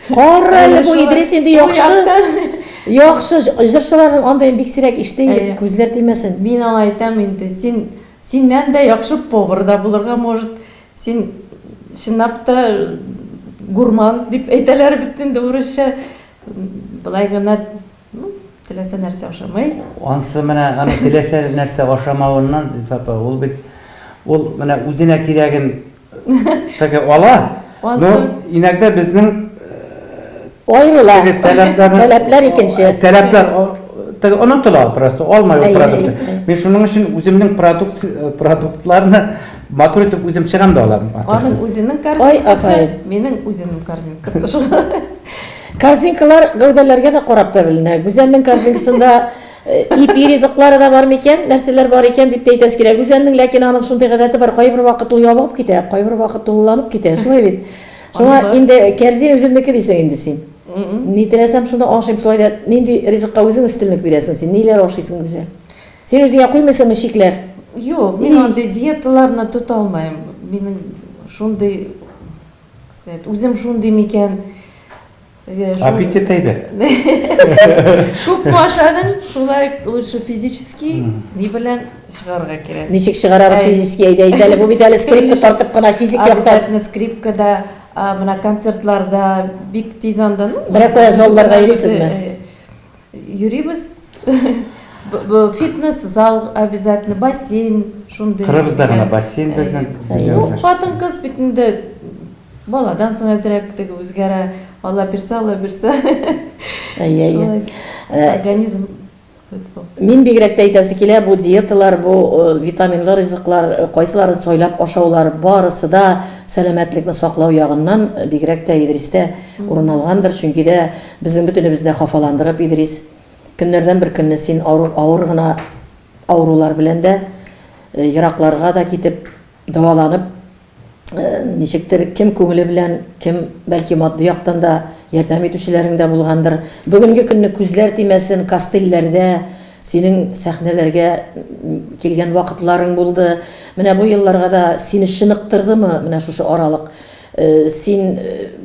Кара әле бу Идрис инде яхшы. Яхшы, җырчыларның андыен бик сирәк ишетә идек, күзләр тимәсен. Мин аңа әйтәм инде, син Синнән дә яхшы повар да булырга может. Син чынлап та гурман дип әйтәләр бит инде урысча. Болай гына, ну, теләсә нәрсә ашамый. Ансы менә аны теләсә нәрсә ашамавыннан, Зөлфә апа, ул бит ул менә үзенә кирәген теге ала. Но иногда безнең Аерыла. Теге таләпләр Таләпләр икенче. Таләпләр теге онытыла просто, алмай ул продукты. Мин шуның өчен үземнең продукт продуктларны матур итеп үзем чыгам да алам. Аның үзенең корзинкасы, минем үземнең корзинкасы. Корзинкалар гәүдәләргә дә карап та беленә. Гүзәлнең корзинкасында ипи ризыклары да бар микән, нәрсәләр бар икән дип тә әйтәсе килә. Гүзәлнең ләкин аның шундый гадәте бар, кайбер вакыт ул ябыгып китә, кайбер вакыт тулыланып китә. Шулай бит. Шуңа инде кәрзин үземнеке дисең инде син. Ни теләсәм, шуны ашыйм. Шулай да нинди ризыкка үзең өстенлек бирәсең син? Ниләр ашыйсың, Гүзәл? Син үзеңә куймыйсыңмы чикләр? Юк, мин андый диеталарны тота алмыйм. Минем шундый, сказать, үзем шундый микән? Аппетит әйбәт. Күпме ашадың, шулай лучше физически ни белән чыгарга кирәк. Ничек чыгарабыз физически, әйдә әйт әле. Бу бит әле скрипка тартып кына физик яктан. Обязательно скрипкада, менә концертларда бик тиз анда. Ну, Берәр кая залларга йөрисезме? Йөрибез. Фитнес зал обязательно, бассейн шундый. Кырыбызда гына бассейн безнең. Ну, хатын-кыз бит инде Баладан соң әзрәк теге үзгәрә. Алла бирсә, Алла бирсә. Әйе, әйе. Организм Мин бигрәк тә әйтәсе килә, бу диеталар, бу витаминлы ризыклар, кайсыларын сайлап ашаулар, барысы да сәламәтлекне саклау ягыннан бигрәк тә Идристә урын алгандыр. Чөнки дә безнең бөтенебезне дә хафаландырып, Идрис, көннәрдән бер көнне син авыр, авыр гына авырулар белән дә еракларга да китеп, дәваланып, ничектер кем күңеле белән, кем бәлки матди яктан да ярдәм итүчеләрең дә булгандыр. Бүгенге көнне күзләр тимәсен, костыльләрдә синең сәхнәләргә килгән вакытларың булды. Менә бу елларга да сине чыныктырдымы менә шушы аралык? Син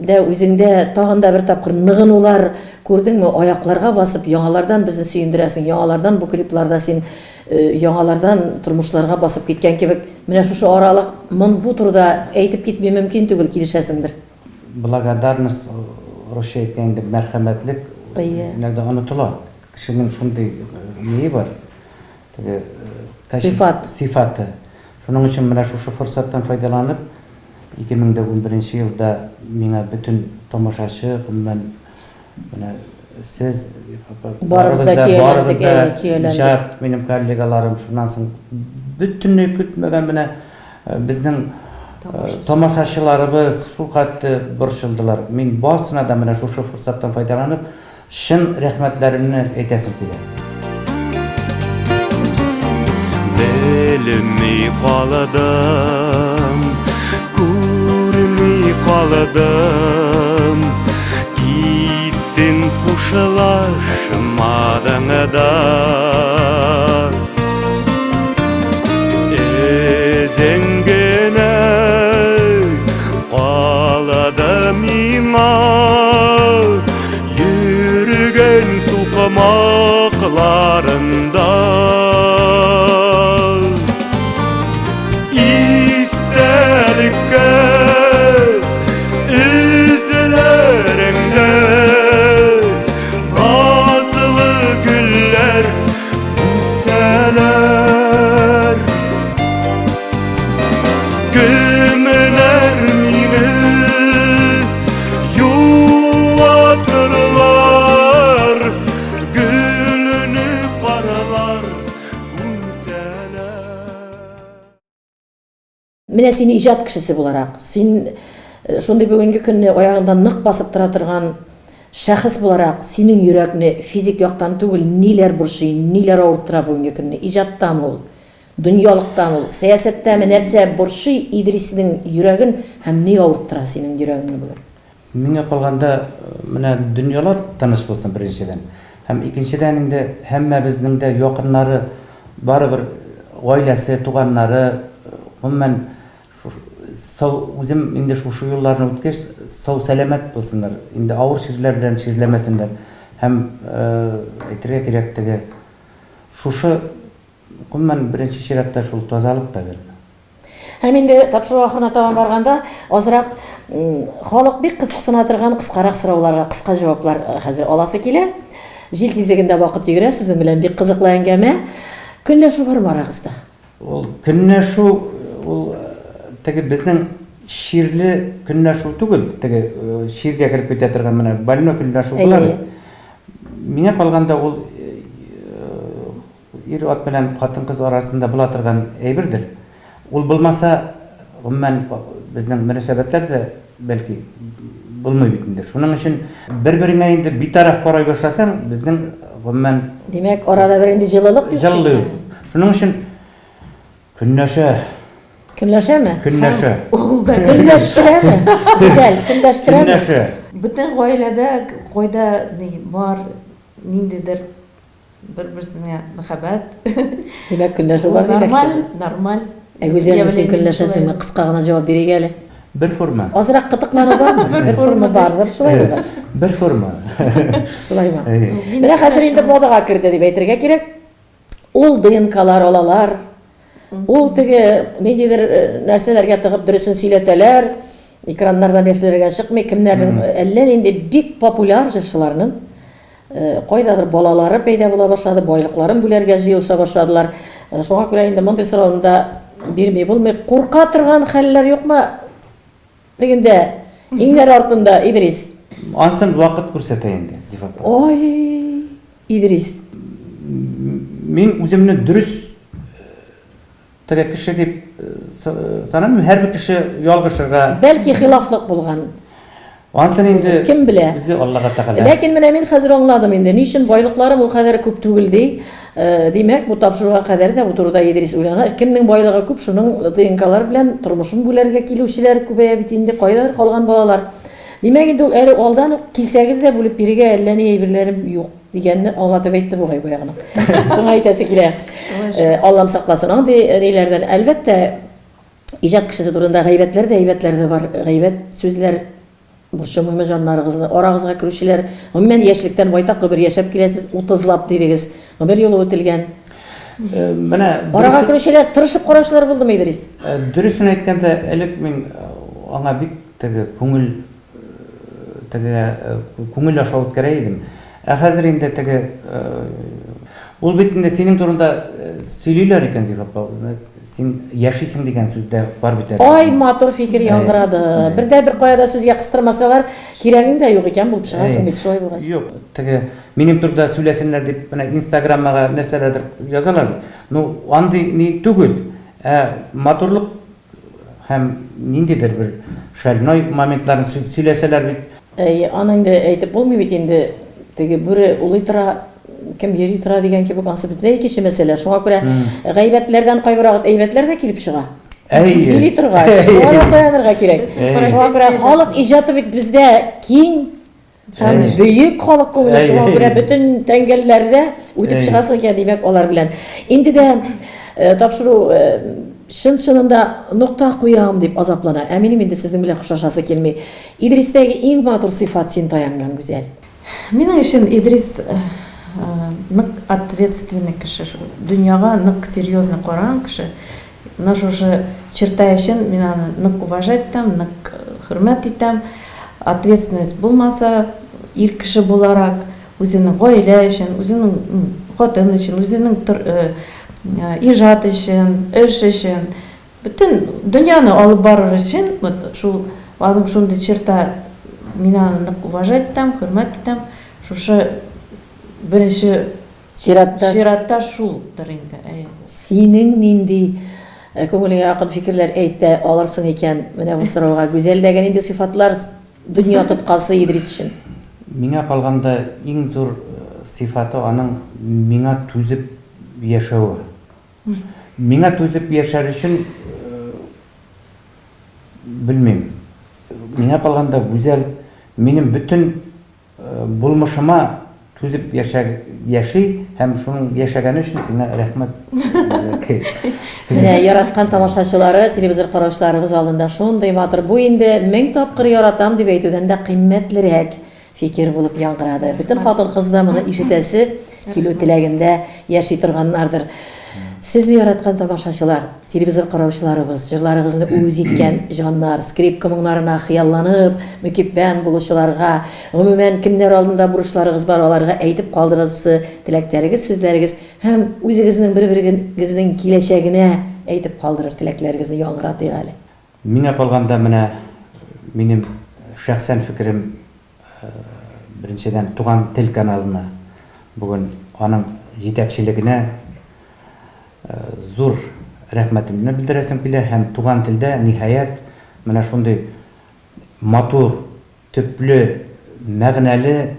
дә үзеңдә тагын да бер тапкыр ныгынулар күрдеңме? Аякларга басып, яңалардан безне сөендерәсең, яңалардан бу клипларда син яңалардан тормышларга басып киткән кебек. Менә шушы аралык мон бу турыда әйтеп китми мөмкин түгел, килешәсеңдер. Благодарность, русча әйткәндә, мәрхәмәтлек иногда онытыла. Кешенең шундый ние бар, теге сыйфат. Сыйфаты. Шуның өчен менә шушы форсаттан файдаланып, 2011 елда миңа бөтен тамашачы, гомумән, менә сез, барыбыз да, барыбыз да иҗат, минем коллегаларым, шуннан соң бөтенләй көтмәгән менә безнең тамашачыларыбыз шулхәтле борчылдылар. Мин барысына да менә шушы форсаттан файдаланып, Чын рәхмәтләремне әйтәсем килә. Белми калдым, күрми калдым, Киттең хушлашмадың да. Эзең генә калды миңа. Йөргән сукмакларында Истәлеккә эзләреңдә Назлы гөлләр үсәләр Кемнәр мине Юатырлар, гөлне карлар күмсәләр. Менә син иҗат кешесе буларак, син шундый бүгенге көнне аягында нык басып тора торган шәхес буларак, синең йөрәкне физик яктан түгел, ниләр борчый, ниләр авырттыра бүгенге көнне? Иҗаттамы ул, Дөньялыктамы ул, сәясәттәме, нәрсә борчый Идриснең йөрәген һәм ни авырттыра синең йөрәгеңне бүген? Миңа калганда, менә дөньялар тыныч булсын, беренчедән. Һәм икенчедән инде һәммәбезнең дә якыннары барыбер гаиләсе, туганнары, гомумән, сау, үзем инде шушы юлларны үткәч, сау-сәламәт булсыннар, инде авыр чирләр белән чирләмәсеннәр. Һәм, әйтергә кирәк, теге шушы Гомумән, беренче чиратта шул тазалык та бирелә. Һәм инде тапшыру ахырына табан барганда, азрак халык бик кызыксына торган кыскарак сорауларга кыска җаваплар хәзер аласы килә. Җил тизлегендә вакыт йөгерә, сезнең белән бик кызыклы әңгәмә. Көнләшү бармы арагызда? Ул көнләшү, ул теге безнең чирле көнләшү түгел, теге чиргә кереп китә торган менә больной көнләшү була бит. Миңа калганда ул Ир-ат белән хатын-кыз арасында була торган әйбердер. Ул булмаса, гомумән, безнең мөнәсәбәтләр дә, бәлки, булмый бит инде. Шуның өчен бер-береңә инде битараф карый башласаң, безнең, гомумән... Димәк, арада бер инде җылылык юк. Җылылык юк. Шуның өчен көнләшә. Көнләшәме? Көнләшә. Ул да көнләштерәме? Гүзәл, көнләштерәме? Көнләшә. Бөтен гаиләдә кайда ни бар, ниндидер Бер-берсенә мәхәббәт. Димәк, көнләшү бар димәкче. Нормаль, нормаль. Ә Гүзәлне син көнләшәсеңме? Кыска гына җавап бирик әле. Бер форма. Азрак кытыклану бармы? Бер форма бардыр, шулай булгач. Бер форма. Шулаймы? Менә хәзер инде модага керде дип әйтергә кирәк. Ул ДНКлар алалар. Ул теге ниндидер нәрсәләргә тыгып дөресен сөйләтәләр. Экраннарда нәрсәләргә чыкмый, кемнәрнең әллә нинди бик популяр җырчыларның Кайдадыр балалары пәйда була башлады, байлыкларын бүләргә җыелыша башладылар. Шуңа күрә инде мондый сорауны да бирми булмый. Курка торган хәлләр юкмы? Дигәндә, иңнәр артында, Идрис. Ансын вакыт күрсәтә инде, Зифа апа. Ой, Идрис. Мин үземне дөрес Теге кеше дип санамыйм, һәрбер кеше ялгышырга. Бәлки хилафлык булган. Ансын инде кем белә? Үзе Аллага Тәгалә. Ләкин менә мин хәзер аңладым инде, ни өчен байлыкларым ул кадәр күп түгел ди. Димәк, бу тапшыруга кадәр дә бу турыда Идрис уйлана. Кемнең байлыгы күп, шуның ДНКлар белән тормышын бүләргә килүчеләр күбәя бит инде, кайдадыр калган балалар. Димәк, инде ул әле алдан ук килсәгез дә бүлеп бирергә әллә ни әйберләрем юк дигәнне аңлатып әйтте бугай баягына. Шуңа әйтәсе килә. Э, Аллам сакласын андый ниләрдән. Әлбәттә, иҗат кешесе турында гайбәтләр дә, әйбәтләр дә бар. Гайбәт сүзләр борчымыймы җаннарыгызны? Арагызга керүчеләр, гомумән, яшьлектән байтак гомер яшәп киләсез, утызлап дидегез. Гомер юлы үтелгән. Э, менә Арага керүчеләр, тырышып караучылар булдымы, Идрис? Э, дөресен әйткәндә, элек мин аңа бик Теге күңел теге күңел аша үткәрә идем. Ә хәзер инде теге ул бит инде синең турында сөйлиләр икән, Зифа апа. Син яшисең дигән сүз дә бар бит әле. Ай, матур фикер яңгырады. Бер дә бер кая да сүзгә кыстырмасалар, кирәгең дә юк икән булып чыгасың бит шулай булгач. Юк, теге минем турыда сөйләсеннәр дип менә Инстаграммага нәрсәләрдер язалар бит. Ну, андый ни түгел. Ә матурлык Һәм ниндидер бер шальной моментларын сөйләсәләр бит. Әйе, аны инде әйтеп булмый бит инде, теге бүре улый тора, кем йөри тора дигән кебек, ансы бөтенләй икенче мәсьәлә. Шуңа күрә гайбәтләрдән кайбер вакыт әйбәтләр дә килеп чыга. Әйе. Сөйли торгач, шуңа да таянырга кирәк. Шуңа күрә халык иҗаты бит бездә киң. Һәм бөек халык күңеле, шуңа күрә бөтен тәңгәлләрдә үтеп чыгасың икән, димәк, алар белән. Инде дә э, тапшыру э, чын-чынында нокта куям дип азаплана. Ә минем инде сезнең белән хушлашасы килми. Идристәге иң матур сыйфат син таянган, Гүзәл. Минем өчен Идрис э, нык ответственный кеше, шул дөньяга нык серьезно караган кеше. Менә шушы черта өчен мин аны нык уважать итәм, нык хөрмәт итәм. Ответственность булмаса, ир кеше буларак, үзенең гаилә өчен, үзенең хатын өчен, үзенең иҗат өчен, эш өчен, бөтен дөньяны алып барыр өчен, вот шул аның шундый черта, мин аны нык уважать итәм, хөрмәт итәм. Шушы беренче Чиратта. Чиратта шулдыр инде, әйе. Синең нинди күңелеңә якын фикерләр әйтә алырсың икән менә бу сорауга? Гүзәлдәге нинди сыйфатлар дөнья тоткасы Идрис өчен? Миңа калганда иң зур сыйфаты аның миңа түзеп яшәве. Миңа түзеп яшәр өчен белмим. Миңа калганда Гүзәл минем бөтен Булмышыма түзеп яшә яши һәм шуның яшәгәне өчен сиңа рәхмәт. Менә яраткан тамашачылары, телевизор караучыларыбыз алдында шундый матур. Бу инде 1000 тапкыр яратам дип әйтүдән дә кыйммәтлерәк фикер булып яңгырады. Бөтен хатын-кыз да моны ишетәсе килү теләгендә яши торганнардыр. Сезне яраткан тамашачылар, телевизор караучыларыбыз, җырларыгызны үз иткән җаннар, скрипка моңнарына хыялланып, мөкиббән булучыларга, гомумән, кемнәр алдында бурычларыгыз бар, аларга әйтеп калдырасы теләкләрегез, сүзләрегез һәм үзегезнең бер-берегезнең киләчәгенә әйтеп калдырыр теләкләрегезне яңгыратыйк әле. Миңа калганда, менә минем шәхсән фикерем, Беренчедән, Туган тел каналына бүген аның җитәкчелегенә зур рәхмәтемне белдерәсем килә һәм Туган телдә, ниһаять, менә шундый матур, төпле, мәгънәле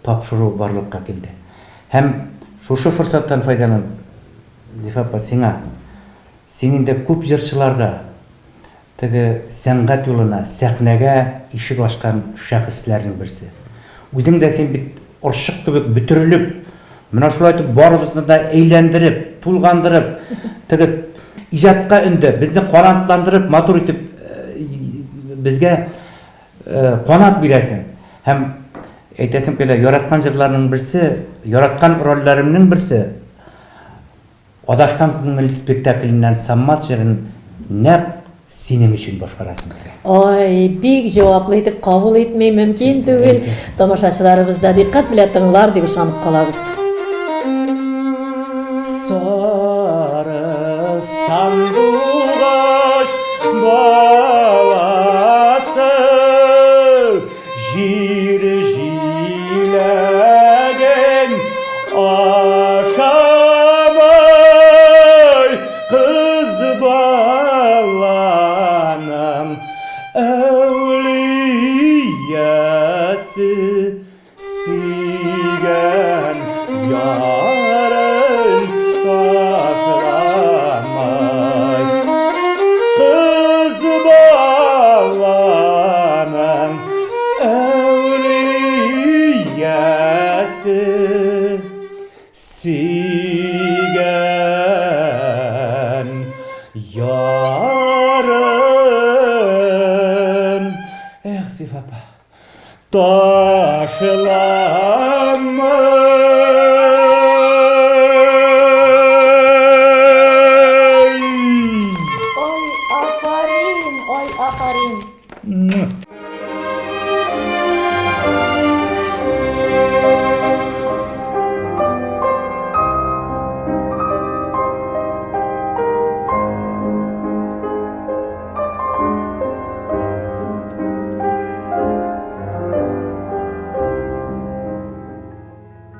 тапшыру барлыкка килде. Һәм шушы форсаттан файдаланып, Зифа апа, сиңа, син инде күп җырчыларга, Теге сәнгать юлына, сәхнәгә ишек ачкан шәхесләрнең берсе. Үзең дә син бит орчык кебек бөтерелеп, менә шулай итеп барыбызны да әйләндереп, тулгандырып, теге иҗатка өндәп, безне канатландырып, матур итеп безгә канат бирәсең. Һәм әйтәсем килә, яраткан җырларның берсе, яраткан рольләремнең берсе, Адашкан күңел спектакленнән Саммат җырын нәкъ синең өчен башкарасым килә. Ай, бик җаваплы итеп кабул итми мөмкин түгел. Тамашачыларыбыз да дикъкать белән тыңлар дип ышанып калабыз. Сары сандугач баласы. Җир җиләген ашамай, кыз баланың әүлиясе сөйгән ярын ташламай. Кыз баланың. Сөйгән ярын. Эх, Зифа апа, ташламый.